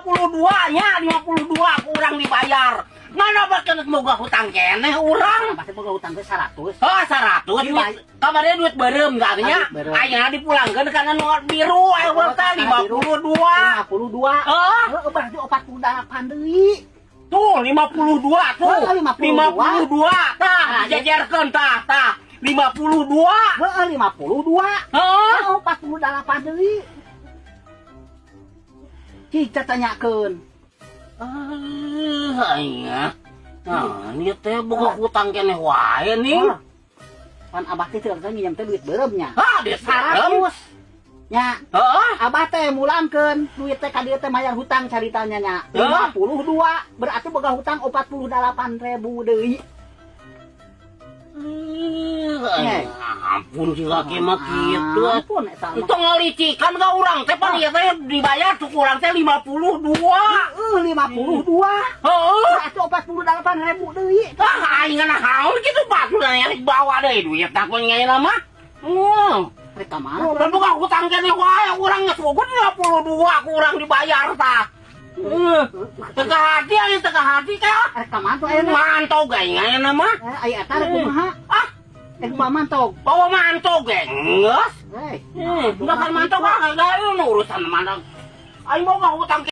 52 nya, 52 kurang dibayar. Mana bahkan boga hutang keneh urang. Pasti boga hutang teh 100. Oh, 100 duit. Kamarnya duit beureum katanya. Duit beureum. Ayeuna dipulangkeun kana nu biru aya teh 52. 52. Oh, Heeh, berarti 48 deui. Tuh 52 tuh. Oh, 52. 52. Tah, Nah, dijajarkeun tah, tah. 52. Heeh, 52. Heeh. Heeh, 48 deui. Cik tanyakeun. Ah, aing. Nah, ieu teh boga hutang keneh wae nih. Ah. Pan abah teh teu nginjem teh duit beureumnya. Ah, duit beureum. 100. Nya, Heeh. abah teh mulangkeun duit teh ka dieu teh mayar hutang caritanya nya. Hah? 52, berarti boga hutang 48 ribu deui. Eh, ampun si laki mah kitu. Ampun eta mah. Itu ngalicikan ka urang teh, pan ieu teh dibayar tuh kurang teh 52. Heeh, 52. Heeh. Berarti 48 ribu deui. Ah, aing naon kitu batu yang dibawa deui duit takon ngayeuna mah. Rek ka mana? Dan bukan hutang keneh wae urang geus boga 52 kurang dibayar tah. Teka hati aing, teka hati teh. Rek ka mana tuh ayeuna? Mantog aing ayeuna mah. Eh, aya eta rek kumaha? Ah, Rek kumaha mantog? Bawa mantog ge geus. Hei, Enggak kan mantog ah, enggak urusan mana. Aing boga hutang.